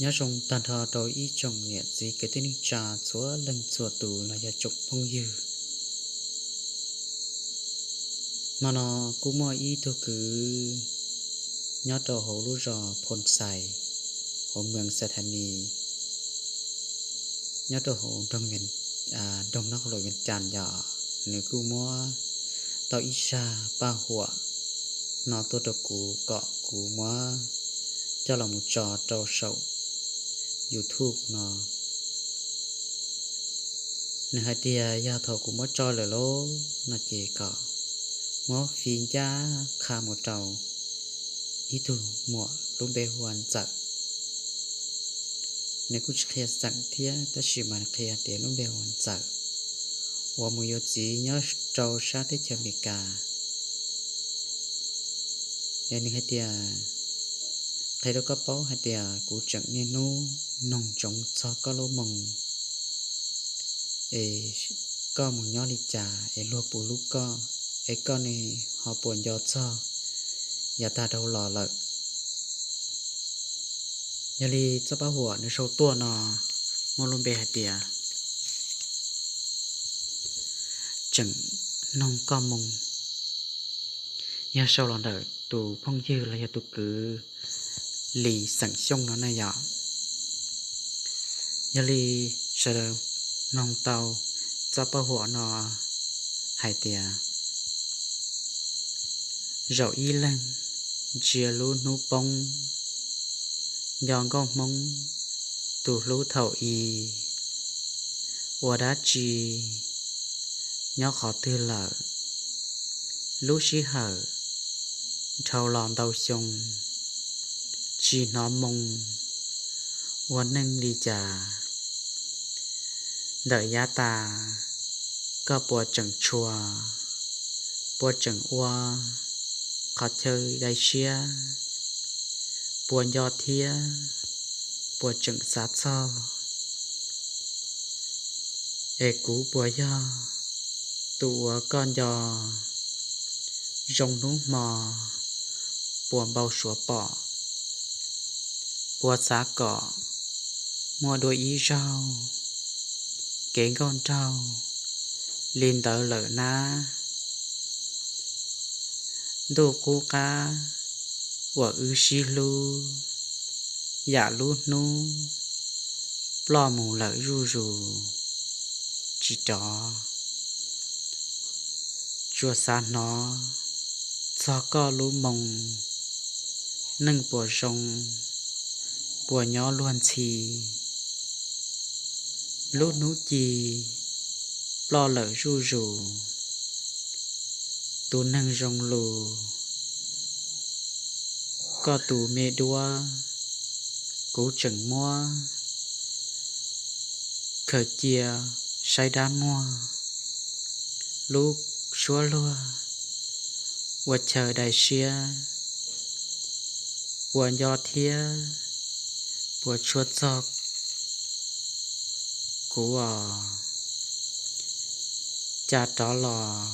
Nyob zoo tag nrho rau ib tsoom niam txiv kwv tij neej tsa txhua leej txhua tus los yog tsoom phooj ywg. Hmo no kuj muaj ib tug kwv nyob rau hauv lub zos Phoo Xais, hauv Mees Xais Thas Nis, nyob rau hauv nroog Nab Qhas Luam Vias Cas yom, nws kuj muab tau ib zaj paj huam no tuaj rau kuv kom kuv muab coj los mus tso rau saum YouTube no. Nws hais tias yog thaum kuv muab tso lawm lauj no ces kom muab fi ncaj qha mus rau ib tug muam lub npe hu ua Ntxawm. Nws kuj tsis qhia xeem thiab tab sis mas nws qhia tias lub npe hu ua Ntxawm, uas mus yuav txiv nyob rau sab teb chaws Amelikas. Es nws hais tias, qhia rau koj paub hais tias kuv tseem niaj hnub noog ntsoov txog koj lub moo, es koj mus nyob li cas es luag puas hlub koj, es koj ne ho puas nco txog yav tag dhau los lawm. Yog li txoj paj huam nws sau tuaj no muaj lub npe hais tias tseem noog koj moo, yog sau los ntawm tus phooj ywg los yog tus kwv Lis xeem Xyooj no ne yom. Yog li sawv daws mloog tau txoj paj huam no hais tias, zaum ib leeg ntsia lub hnub poob, nco nkauj Hmoob tus hlub thaum i, ua dab tsi nyob qhov twg lawm, lub sij hawm dhau los ntau xyoo, tsis hnov moo ua neej li cas. Ntawm yav tas, koj puas tseem tshua, puas tseem ua qhov chaw dai siab, puas nco thiab puas tseem xav txog, es kuv puas yog tus uas koj nco zoo hnub hmo, puas npau suav pom, puas xav kom muaj dua ib zaug kev nkauj nraug li ntawd lawm nab. Ntuj qub qab uas wb sib hlub, yam lub hnub ploj mus lawm zuj zus tsis rov. Tsuas xav hnov txog koj lub moo, neej puas zoo, puas nyob luag ntxhi. Lub hnub ci ploj lawm zuj zus, tus neeg zoo lus, koj tus me duab, kuv tseem muab khaws cia saib dab muag. Lub suab luag ua chaw dai siab, puas nco thiab puas tshua txog kuv os. Cas rov los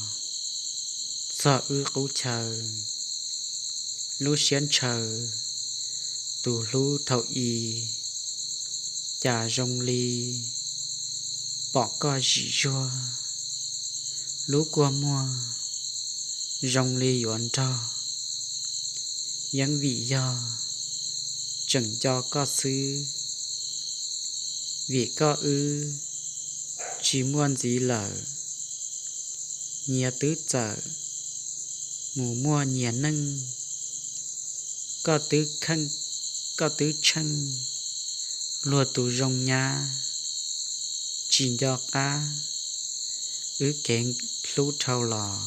txog wb qub chaw, lub siab ntshaw tus hlub thaum i, cas zoo li pom koj zim zuag, lub kua muag zoo li yuav nrog. Yeeb vim yog tseem nco koj xwb, vim koj wb tsis muaj ntxiv lawm. Nyias twb txawm mus muaj nyias neej, koj twb tsheej luag tus zoo nyab, tsis nco qab wb kev hlub dhau los.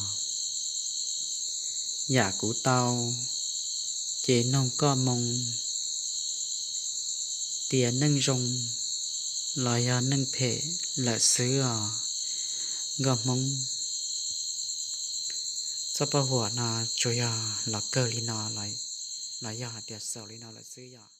Yam kuv tau ces noog koj moo, tias neej zoo los yog neej phem lawm xwb os nkauj Hmoob. Txoj paj huam no tsuas yog los kawg li no, los yog hais tias xaus li no lawm xwb yom.